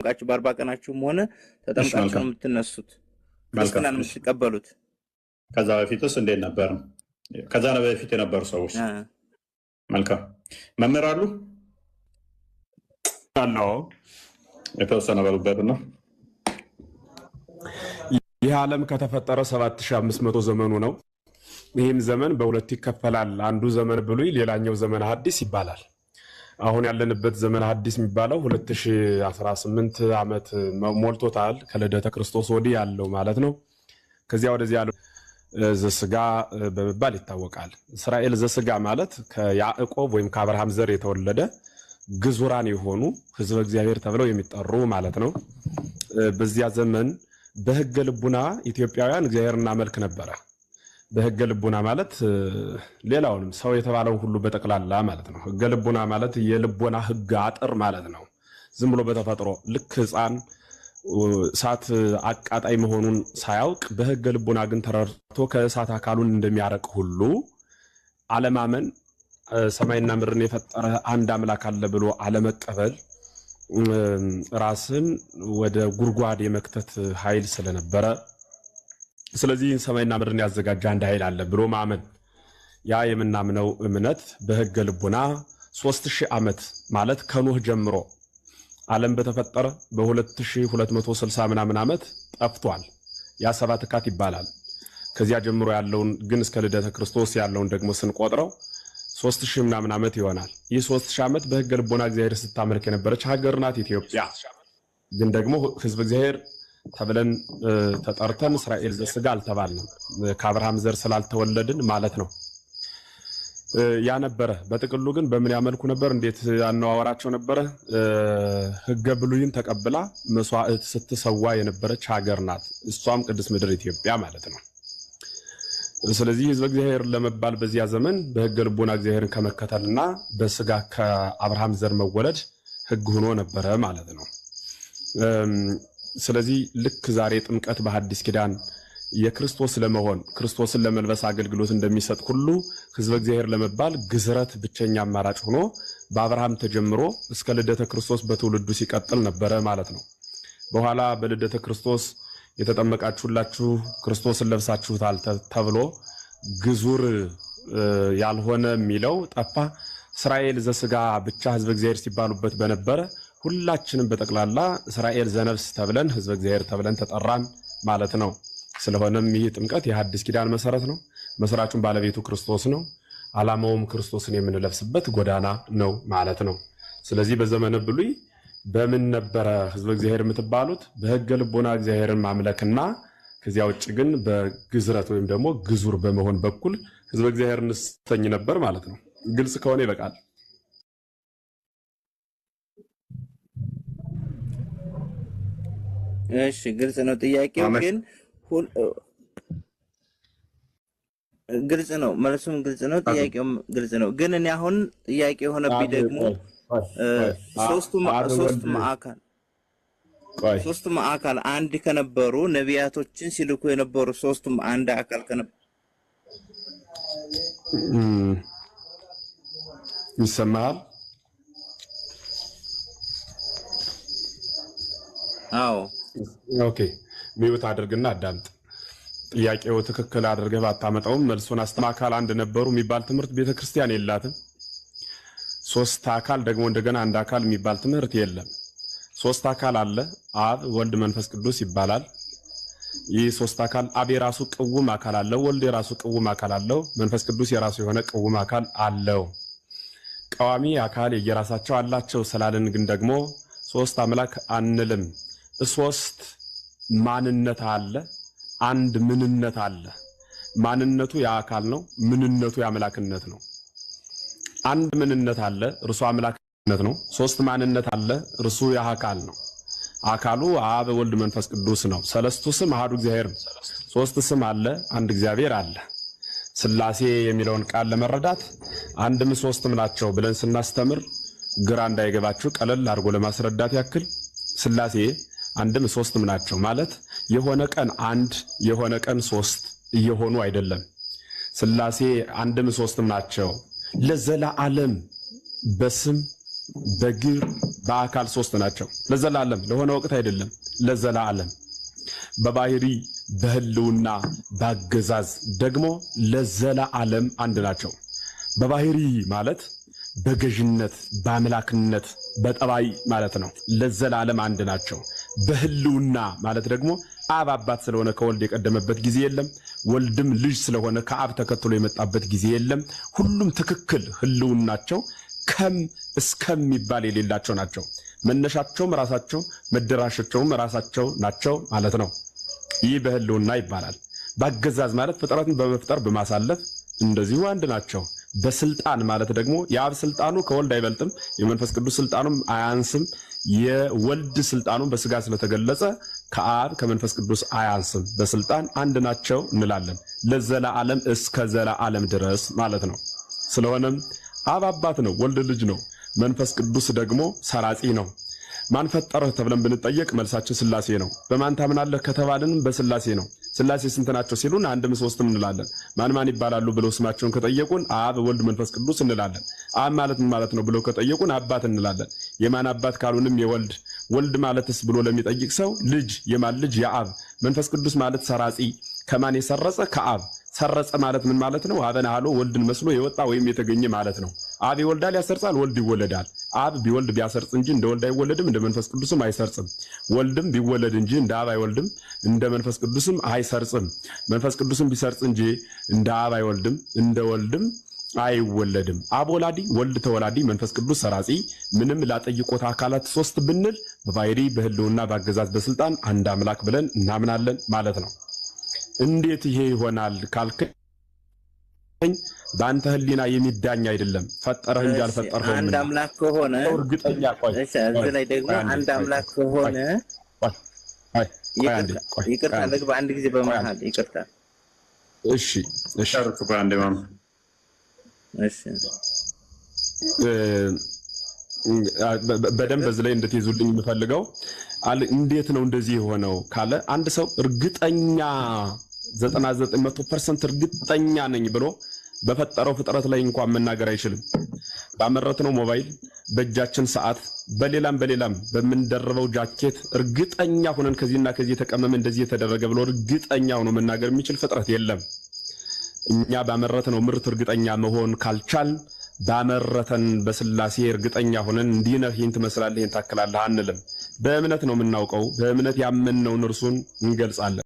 ተጠምቃችሁ በ40 ቀናችሁም ሆነ እሺ ተጠምቃችሁ ነው መልካም የምትነሱት፣ መልካም። ክርስትናን እሺ የምትቀበሉት። ከዛ በፊትስ እንዴት ነበር? ከዛ በፊት የነበሩ ሰዎች እ፣ መልካም መምህር አሉ አለው። የተወሰነ በሉበት ነው። ይህ ዓለም ከተፈጠረ 7500 ዘመኑ ነው። ይህም ዘመን በሁለት ይከፈላል። አንዱ ዘመን ብሉይ፣ ሌላኛው ዘመን ሐዲስ ይባላል። አሁን ያለንበት ዘመን ሐዲስ የሚባለው 2018 ዓመት ሞልቶታል ከልደተ ክርስቶስ ወዲህ ያለው ማለት ነው። ከዚያ ወደዚህ ያለው ዘስጋ በመባል ይታወቃል። እስራኤል ዘስጋ ማለት ከያዕቆብ ወይም ከአብርሃም ዘር የተወለደ ግዙራን የሆኑ ሕዝበ እግዚአብሔር ተብለው የሚጠሩ ማለት ነው። በዚያ ዘመን በሕገ ልቡና ኢትዮጵያውያን እግዚአብሔር እናመልክ ነበረ። በሕገ ልቡና ማለት ሌላውንም ሰው የተባለውን ሁሉ በጠቅላላ ማለት ነው። ሕገ ልቡና ማለት የልቦና ሕግ አጥር ማለት ነው። ዝም ብሎ በተፈጥሮ ልክ ሕፃን እሳት አቃጣይ መሆኑን ሳያውቅ በሕገ ልቡና ግን ተረድቶ ከእሳት አካሉን እንደሚያረቅ ሁሉ አለማመን፣ ሰማይና ምድርን የፈጠረ አንድ አምላክ አለ ብሎ አለመቀበል ራስን ወደ ጉድጓድ የመክተት ኃይል ስለነበረ፣ ስለዚህ ሰማይና ምድርን ያዘጋጀ አንድ ኃይል አለ ብሎ ማመን፣ ያ የምናምነው እምነት በሕገ ልቡና 3000 ዓመት ማለት ከኖህ ጀምሮ ዓለም በተፈጠረ በ2260 ምናምን ዓመት ጠፍቷል። ያ ሰባት ካት ይባላል። ከዚያ ጀምሮ ያለውን ግን እስከ ልደተ ክርስቶስ ያለውን ደግሞ ስንቆጥረው 3000 ምናምን ዓመት ይሆናል። ይህ 3000 ዓመት በሕገ ልቦና እግዚአብሔር ስታመልክ የነበረች ሀገር ናት ኢትዮጵያ። ግን ደግሞ ሕዝብ እግዚአብሔር ተብለን ተጠርተን እስራኤል ዘስጋ አልተባልንም፣ ከአብርሃም ዘር ስላልተወለድን ማለት ነው። ያ ነበረ። በጥቅሉ ግን በምን ያመልኩ ነበር? እንዴት ያነዋወራቸው ነበረ? ሕገ ብሉይን ተቀብላ መስዋዕት ስትሰዋ የነበረች ሀገር ናት። እሷም ቅድስት ምድር ኢትዮጵያ ማለት ነው። ስለዚህ ሕዝበ እግዚአብሔር ለመባል በዚያ ዘመን በሕገ ልቦና እግዚአብሔርን ከመከተልና በስጋ ከአብርሃም ዘር መወለድ ሕግ ሆኖ ነበረ ማለት ነው። ስለዚህ ልክ ዛሬ ጥምቀት በሐዲስ ኪዳን የክርስቶስ ለመሆን ክርስቶስን ለመልበስ አገልግሎት እንደሚሰጥ ሁሉ ሕዝበ እግዚአብሔር ለመባል ግዝረት ብቸኛ አማራጭ ሆኖ በአብርሃም ተጀምሮ እስከ ልደተ ክርስቶስ በትውልዱ ሲቀጥል ነበረ ማለት ነው። በኋላ በልደተ ክርስቶስ የተጠመቃችሁላችሁ ክርስቶስን ለብሳችሁታል ተብሎ ግዙር ያልሆነ የሚለው ጠፋ። እስራኤል ዘስጋ ብቻ ሕዝበ እግዚአብሔር ሲባሉበት በነበረ ሁላችንም በጠቅላላ እስራኤል ዘነፍስ ተብለን ሕዝበ እግዚአብሔር ተብለን ተጠራን ማለት ነው። ስለሆነም ይህ ጥምቀት የሐዲስ ኪዳን መሰረት ነው። መስራቹም ባለቤቱ ክርስቶስ ነው። ዓላማውም ክርስቶስን የምንለብስበት ጎዳና ነው ማለት ነው። ስለዚህ በዘመነ ብሉይ በምን ነበረ ሕዝበ እግዚአብሔር የምትባሉት? በሕገ ልቦና እግዚአብሔርን ማምለክና ከዚያ ውጭ ግን በግዝረት ወይም ደግሞ ግዙር በመሆን በኩል ሕዝበ እግዚአብሔር እንሰኝ ነበር ማለት ነው። ግልጽ ከሆነ ይበቃል። እሺ ግልጽ ነው። ጥያቄው ግን ግልጽ ነው፣ መልሱም ግልጽ ነው፣ ጥያቄውም ግልጽ ነው። ግን እኔ አሁን ጥያቄ የሆነብኝ ደግሞ ሶስቱም አካል ሶስቱም አካል አንድ ከነበሩ ነቢያቶችን ሲልኩ የነበሩ ሶስቱም አንድ አካል ከነበሩ ይሰማሃል? አዎ። Okay፣ mute አድርግና አዳምጥ። ጥያቄው ትክክል አድርገህ ባታመጣውም መልሱን አካል አንድ ነበሩ የሚባል ትምህርት ቤተክርስቲያን የላትም። ሶስት አካል ደግሞ እንደገና አንድ አካል የሚባል ትምህርት የለም። ሶስት አካል አለ፣ አብ፣ ወልድ፣ መንፈስ ቅዱስ ይባላል። ይህ ሶስት አካል አብ የራሱ ቅውም አካል አለው፣ ወልድ የራሱ ቅውም አካል አለው፣ መንፈስ ቅዱስ የራሱ የሆነ ቅውም አካል አለው። ቀዋሚ አካል የየራሳቸው አላቸው ስላልን ግን ደግሞ ሶስት አምላክ አንልም። ሶስት ማንነት አለ፣ አንድ ምንነት አለ። ማንነቱ የአካል ነው፣ ምንነቱ የአምላክነት ነው። አንድ ምንነት አለ፣ እርሱ አምላክነት ነው። ሶስት ማንነት አለ፣ እርሱ የአካል ነው። አካሉ አብ፣ ወልድ፣ መንፈስ ቅዱስ ነው። ሰለስቱ ስም አሐዱ እግዚአብሔር ነው። ሶስት ስም አለ፣ አንድ እግዚአብሔር አለ። ስላሴ የሚለውን ቃል ለመረዳት አንድም ሶስትም ናቸው ብለን ስናስተምር ግራ እንዳይገባችሁ ቀለል አድርጎ ለማስረዳት ያክል ስላሴ አንድም ሶስትም ናቸው ማለት የሆነ ቀን አንድ የሆነ ቀን ሶስት እየሆኑ አይደለም። ስላሴ አንድም ሶስትም ናቸው ለዘላለም በስም በግብር በአካል ሶስት ናቸው። ለዘላለም ለሆነ ወቅት አይደለም፣ ለዘላለም። በባህሪ በህልውና በአገዛዝ ደግሞ ለዘላለም አንድ ናቸው። በባህሪ ማለት በገዥነት በአምላክነት በጠባይ ማለት ነው። ለዘላለም አንድ ናቸው። በህልውና ማለት ደግሞ አብ አባት ስለሆነ ከወልድ የቀደመበት ጊዜ የለም። ወልድም ልጅ ስለሆነ ከአብ ተከትሎ የመጣበት ጊዜ የለም። ሁሉም ትክክል ህልውናቸው ከም እስከሚባል የሌላቸው ናቸው። መነሻቸውም ራሳቸው መደራሻቸውም ራሳቸው ናቸው ማለት ነው። ይህ በህልውና ይባላል። በአገዛዝ ማለት ፍጥረትን በመፍጠር በማሳለፍ እንደዚሁ አንድ ናቸው። በስልጣን ማለት ደግሞ የአብ ስልጣኑ ከወልድ አይበልጥም፣ የመንፈስ ቅዱስ ስልጣኑም አያንስም። የወልድ ስልጣኑም በስጋ ስለተገለጸ ከአብ ከመንፈስ ቅዱስ አያንስም። በስልጣን አንድ ናቸው እንላለን፣ ለዘላለም እስከ ዘላለም ድረስ ማለት ነው። ስለሆነም አብ አባት ነው፣ ወልድ ልጅ ነው፣ መንፈስ ቅዱስ ደግሞ ሰራጺ ነው። ማን ፈጠረህ ተብለን ብንጠየቅ መልሳችን ስላሴ ነው። በማን ታምናለህ ከተባልንም በስላሴ ነው። ስላሴ ስንት ናቸው ሲሉን አንድም ሶስትም እንላለን። ማን ማን ይባላሉ ብለው ስማቸውን ከጠየቁን አብ፣ ወልድ፣ መንፈስ ቅዱስ እንላለን። አብ ማለት ምን ማለት ነው ብለው ከጠየቁን አባት እንላለን። የማን አባት ካሉንም የወልድ። ወልድ ማለትስ ብሎ ለሚጠይቅ ሰው ልጅ፣ የማን ልጅ? የአብ። መንፈስ ቅዱስ ማለት ሰራጺ፣ ከማን የሰረጸ? ከአብ። ሰረጸ ማለት ምን ማለት ነው? አበን አሎ ወልድን መስሎ የወጣ ወይም የተገኘ ማለት ነው። አብ ይወልዳል ያሰርጻል፣ ወልድ ይወለዳል። አብ ቢወልድ ቢያሰርጽ እንጂ እንደ ወልድ አይወለድም፣ እንደ መንፈስ ቅዱስም አይሰርጽም። ወልድም ቢወለድ እንጂ እንደ አብ አይወልድም፣ እንደ መንፈስ ቅዱስም አይሰርጽም። መንፈስ ቅዱስም ቢሰርጽ እንጂ እንደ አብ አይወልድም፣ እንደ ወልድም አይወለድም። አብ ወላዲ፣ ወልድ ተወላዲ፣ መንፈስ ቅዱስ ሰራጺ። ምንም ላጠይቆት አካላት ሶስት ብንል በባህሪ በህልውና በአገዛዝ በስልጣን አንድ አምላክ ብለን እናምናለን ማለት ነው። እንዴት ይሄ ይሆናል ካልከኝ በአንተ ህሊና የሚዳኝ አይደለም። ፈጠረህ እንጂ አልፈጠርኸውም። አንድ አምላክ ከሆነ እርግጠኛ ቆይ፣ እሺ፣ እዚህ ላይ ደግሞ አንድ አምላክ ከሆነ ይቅርታ ልግባ አንድ ጊዜ በመሃል ይቅርታ። እሺ፣ እሺ፣ እሺ፣ በደንብ በዚህ ላይ እንድትይዙልኝ የምፈልገው እንዴት ነው እንደዚህ የሆነው ካለ አንድ ሰው እርግጠኛ 99% እርግጠኛ ነኝ ብሎ በፈጠረው ፍጥረት ላይ እንኳን መናገር አይችልም። ባመረትነው ሞባይል፣ በእጃችን ሰዓት፣ በሌላም በሌላም በምንደርበው ጃኬት እርግጠኛ ሆነን ከዚህና ከዚህ የተቀመመ እንደዚህ የተደረገ ብሎ እርግጠኛ ሆኖ መናገር የሚችል ፍጥረት የለም። እኛ ባመረትነው ምርት እርግጠኛ መሆን ካልቻል ባመረተን በስላሴ እርግጠኛ ሆነን እንዲህ ነህ፣ ይህን ትመስላለህ፣ ይህን ታክላለህ አንልም። በእምነት ነው የምናውቀው። በእምነት ያመንነውን እርሱን እንገልጻለን።